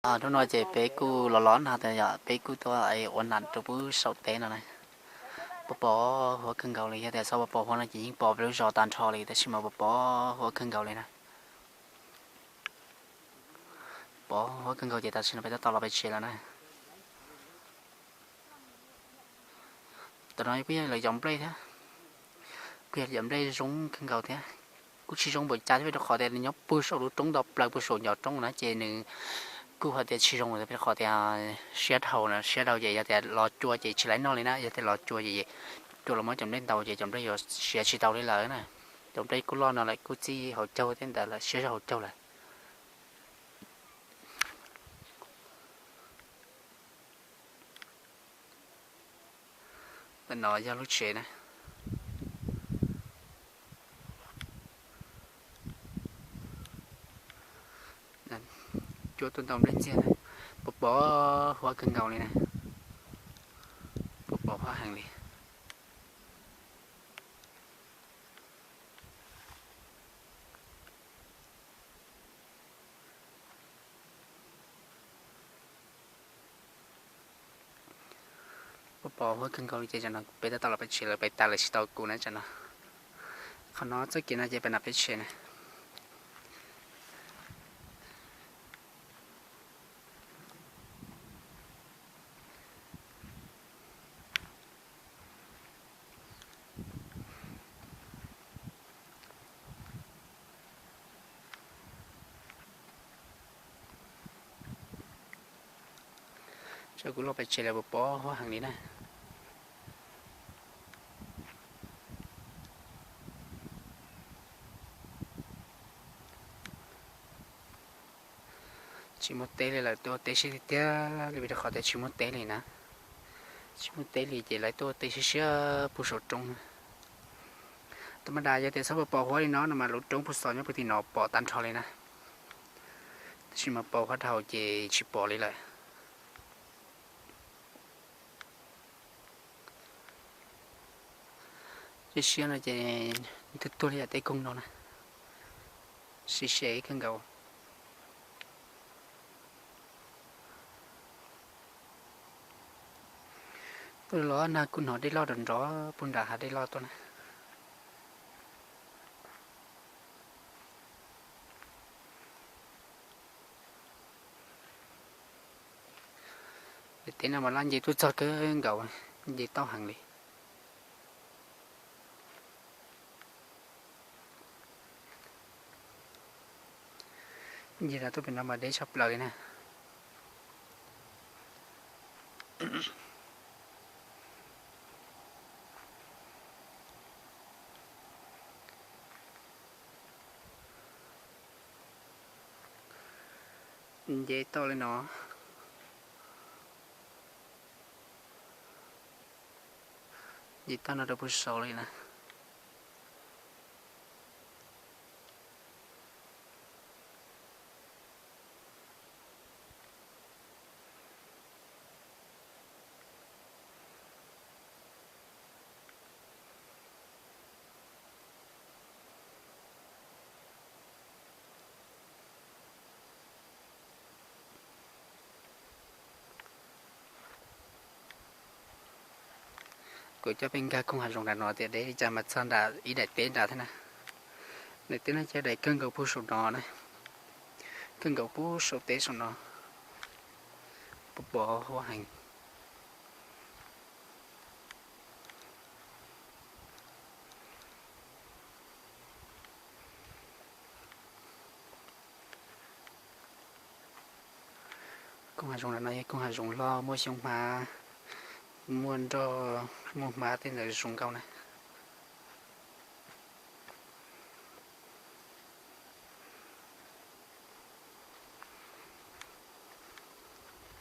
Hnub no ces peb kuj los los nag tas yom, peb kuj tuaj ua nag rau pub saum teb no na. Pos pos huab kawg nkaus li, yog tias txhob pos pos huab no ces yeej pom peb lub zos tag nrho li, tab sis mas pos pos huab kawg nkaus li na. Pos huab kawg nkaus ces tam sim no peb tab tom los pem tsev lawm na. Tam no kuj yog lawv cov nplej thiab, kuj yog cov nplej zoo kawg nkaus thiab. Kuj tsis zoo npaum cas thiab, rau qhov tias nws nyob puag saum lub roob ntau plaws puag saum ncov roob na, ces nws kuj hais tias tsis zoo, rau qhov tias siab dhau na, siab dhau ces yog tias los cua ces tsis laib noj li na, yog tias los cua ces cua los muab cov nplej ntaus ces cov nplej yuav siav tsis tau li lawm na. Cov nplej kuj loj no lawm, kuj txij hauv caug thiab ntawd lawm, siab zog hauv caug lawm. Ntawm no yog lub tsev na. Cua tuaj ntaus nplej ntxiag na. Pos pos huab kawg nkaus li na. Pos pos huab heev li. Pos pos huab kawg nkaus li ces tsam no peb tab tom los pem tsev lawm, pem tas lawm tsis tau kuv na tsam no. Qhov no txoj kev no ces peb nram peb tsev na. Tsam kuv los pem tsev lawm, pos pos huab heev li na. Tsis muaj teb li lawm, tuaj ua teb siab tiag tiag li vim rau qhov tias tsis muaj teb li na. Tsis muaj teb li ces lawv tuaj ua teb siab siab puag saum roob na. Tam ma das yog tias txhob pos pos huab li no no mas lub roob puag xov nyob puag tim no pom tag nrho li na. Tab sis mas pos huab dhau ces tsis pom li lawm. Siab siab no ces tuag tuag li yam tej koog no na. Siab siab kawg nkaus. Tuaj los nag kuj hnov dej loj nrov nrov puag nram hav dej loj tuaj na. Daim teb no mas laj nce tuaj txog kawg nkaus, nce tau heev li. Nce los tuaj pem no mas deb tshaj plaws li na. Nce tau li no. Nce tau no rau puag saud li na. Kuv coj peb nkag koog hav zoov nram no tias deb li cas mas txog nram ib daim teb nrad thiab na. Daim teb no ces daim kawg nkaus puag saum no na, kawg nkaus puag saum teb saum no. Pos pos huab heev. Koog hav zoov no yog koog hav zoov loj muaj xyoob hmab, muaj nroj, muaj hmab tej ntawd zoo nkauj na.